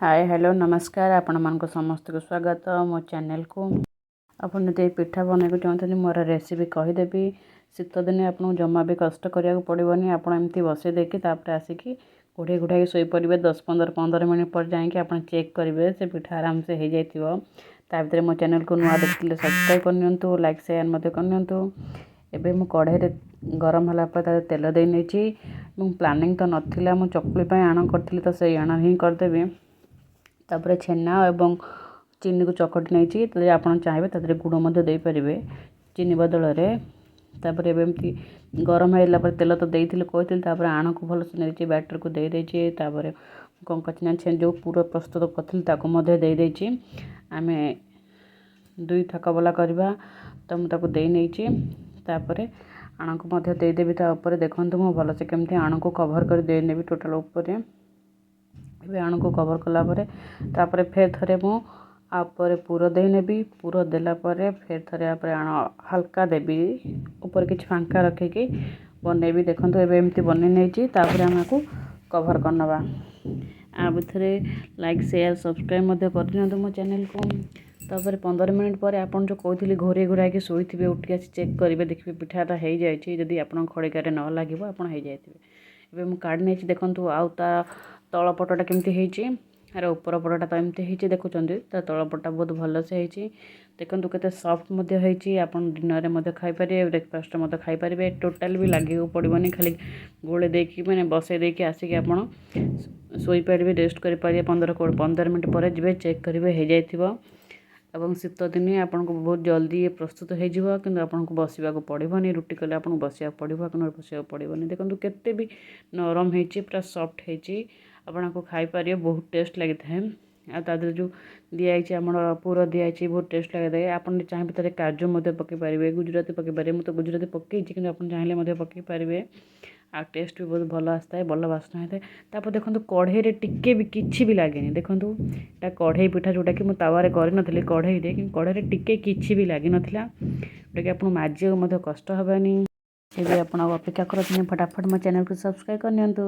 ହାଏ, hello, ନମସ୍କାର। ଆପଣମାନଙ୍କୁ ସମସ୍ତଙ୍କୁ ସ୍ୱାଗତ ମୋ ଚ୍ୟାନେଲକୁ। ଆପଣ ଯଦି ଏ ପିଠା ବନାଇବାକୁ ଚାହୁଁଛନ୍ତି, ମୋର ରେସିପି କହିଦେବି। ଶୀତ ଦିନେ ଆପଣଙ୍କୁ ଜମା ବି କଷ୍ଟ କରିବାକୁ ପଡ଼ିବନି। ଆପଣ ଏମିତି ବସେଇ ଦେଇକି ତାପରେ ଆସିକି ଘୋଡ଼େଇ ଘୋଡ଼ାଇକି ଶୋଇପଡ଼ିବେ। 10 15 15 ମିନିଟ୍ ପରେ ଯାଇକି ଆପଣ ଚେକ୍ କରିବେ, ସେ ପିଠା ଆରାମସେ ହେଇଯାଇଥିବ। ତା ଭିତରେ ମୋ ଚ୍ୟାନେଲକୁ ନୂଆ ଦେଖିଥିଲେ ସବସ୍କ୍ରାଇବ୍ କରିନିଅନ୍ତୁ, ଲାଇକ୍, ସେୟାର ମଧ୍ୟ କରିନିଅନ୍ତୁ। ଏବେ ମୁଁ କଢ଼େଇରେ ଗରମ ହେଲା ପରେ ତା ତେଲ ଦେଇ ନେଇଛି ଏବଂ ପ୍ଲାନିଂ ତ ନଥିଲା, ମୁଁ ଚକୁଳି ପାଇଁ ଆଣ କରିଥିଲି, ତ ସେଇ ଆଣ ହିଁ କରିଦେବି। ତାପରେ ଛେନା ଏବଂ ଚିନିକୁ ଚକଟି ନେଇଛି। ଯଦି ଆପଣ ଚାହିଁବେ, ତା ଦେହରେ ଗୁଡ଼ ମଧ୍ୟ ଦେଇପାରିବେ ଚିନି ବଦଳରେ। ତାପରେ ଏବେ ଏମିତି ଗରମ ହେଇଗଲା ପରେ, ତେଲ ତ ଦେଇଥିଲି କହିଥିଲି, ତାପରେ ଆଣକୁ ଭଲସେ ନେଇଛି, ବ୍ୟାଟରକୁ ଦେଇଦେଇଛି। ତାପରେ କ'ଣ କରିଛି ନା ଯେଉଁ ପୁର ପ୍ରସ୍ତୁତ କରିଥିଲି, ତାକୁ ମଧ୍ୟ ଦେଇଦେଇଛି। ଆମେ ଦୁଇ ଥାକ ବାଲା କରିବା, ତ ମୁଁ ତାକୁ ଦେଇ ନେଇଛି। ତାପରେ ଆଣକୁ ମଧ୍ୟ ଦେଇଦେବି ତା ଉପରେ। ଦେଖନ୍ତୁ, ମୁଁ ଭଲସେ କେମିତି ଆଣକୁ କଭର୍ କରି ଦେଇନେବି ଟୋଟାଲ୍ ଉପରେ। ଏବେ ଆଣକୁ କଭର୍ କଲା ପରେ, ତାପରେ ଫେର୍ ଥରେ ମୁଁ ଆ ଉପରେ ପୁର ଦେଇନେବି। ପୁର ଦେଲା ପରେ ଫେର୍ ଥରେ ପରେ ଆଣ ହାଲକା ଦେବି, ଉପରେ କିଛି ଫାଙ୍କା ରଖିକି ବନେଇବି। ଦେଖନ୍ତୁ, ଏବେ ଏମିତି ବନେଇ ନେଇଛି। ତାପରେ ଆମେ ଆକୁ କଭର୍ କରିନେବା। ଆ ଭିତରେ ଲାଇକ୍, ସେୟାର, ସବସ୍କ୍ରାଇବ୍ ମଧ୍ୟ କରିନିଅନ୍ତୁ ମୋ ଚ୍ୟାନେଲକୁ। ତାପରେ 15 ମିନିଟ୍ ପରେ, ଆପଣ ଯେଉଁ କହୁଥିଲି, ଘୋରେଇ ଘୋରାଇକି ଶୋଇଥିବେ, ଉଠିକି ଆସି ଚେକ୍ କରିବେ, ଦେଖିବେ ପିଠାଟା ହେଇଯାଇଛି। ଯଦି ଆପଣଙ୍କ ଖଡ଼ିକାରେ ନ ଲାଗିବ, ଆପଣ ହେଇଯାଇଥିବେ। ଏବେ ମୁଁ କାଢ଼ି ନେଇଛି, ଦେଖନ୍ତୁ। ଆଉ ତା ତଳ ପଟଟା କେମିତି ହେଇଛି? ଆର ଉପର ପଟଟା ତ ଏମିତି ହେଇଛି, ଦେଖୁଛନ୍ତି। ତା ତଳ ପଟଟା ବହୁତ ଭଲସେ ହେଇଛି। ଦେଖନ୍ତୁ, କେତେ ସଫ୍ଟ ମଧ୍ୟ ହେଇଛି। ଆପଣ ଡିନରରେ ମଧ୍ୟ ଖାଇପାରିବେ, ବ୍ରେକଫାଷ୍ଟରେ ମଧ୍ୟ ଖାଇପାରିବେ। ଟୋଟାଲି ବି ଲାଗିବାକୁ ପଡ଼ିବନି। ଖାଲି ଗୋଳେଇ ଦେଇକି, ମାନେ ବସେଇ ଦେଇକି ଆସିକି ଆପଣ ଶୋଇପାରିବେ, ରେଷ୍ଟ କରିପାରିବେ। 15 ମିନିଟ୍ ପରେ ଯିବେ, ଚେକ୍ କରିବେ, ହେଇଯାଇଥିବ। ଏବଂ ଶୀତ ଦିନେ ଆପଣଙ୍କୁ ବହୁତ ଜଲ୍ଦି ପ୍ରସ୍ତୁତ ହେଇଯିବ, କିନ୍ତୁ ଆପଣଙ୍କୁ ବସିବାକୁ ପଡ଼ିବନି। ରୁଟି କଲେ ଆପଣଙ୍କୁ ବସିବାକୁ ପଡ଼ିବ, କିନ୍ତୁ ବସିବାକୁ ପଡ଼ିବନି। ଦେଖନ୍ତୁ, କେତେ ବି ନରମ ହେଇଛି, ପୁରା ସଫ୍ଟ ହେଇଛି। ଆପଣ ଆକୁ ଖାଇପାରିବେ, ବହୁତ ଟେଷ୍ଟ ଲାଗିଥାଏ। ଆଉ ତା ଦେହରେ ଯେଉଁ ଦିଆହେଇଛି, ଆମର ପୁର ଦିଆହେଇଛି, ବହୁତ ଟେଷ୍ଟ ଲାଗିଥାଏ। ଆପଣ ଚାହିଁବେ ତାରେ କାଜୁ ମଧ୍ୟ ପକାଇ ପାରିବେ, ଗୁଜୁରାତି ପକାଇ ପାରିବେ। ମୁଁ ତ ଗୁଜୁରାତି ପକାଇଛି, କିନ୍ତୁ ଆପଣ ଚାହିଁଲେ ମଧ୍ୟ ପକାଇ ପାରିବେ। ଆଉ ଟେଷ୍ଟ ବି ବହୁତ ଭଲ ଆସିଥାଏ, ଭଲ ବାସ୍ନା ହେଇଥାଏ। ତାପରେ ଦେଖନ୍ତୁ, କଢ଼େଇରେ ଟିକେ ବି କିଛି ବି ଲାଗେନି। ଦେଖନ୍ତୁ, ଏଇଟା କଢ଼େଇ ପିଠା, ଯେଉଁଟାକି ମୁଁ ତାୱାରେ କରିନଥିଲି, କଢ଼େଇରେ, କିନ୍ତୁ କଢ଼େଇରେ ଟିକେ କିଛି ବି ଲାଗିନଥିଲା, ଯେଉଁଟାକି ଆପଣଙ୍କୁ ମାଜିବାକୁ ମଧ୍ୟ କଷ୍ଟ ହେବନି। ଏବେ ଆପଣ ଅପେକ୍ଷା କରନ୍ତୁନି, ଫଟାଫଟ ମୋ ଚ୍ୟାନେଲକୁ ସବସ୍କ୍ରାଇବ୍ କରିନିଅନ୍ତୁ।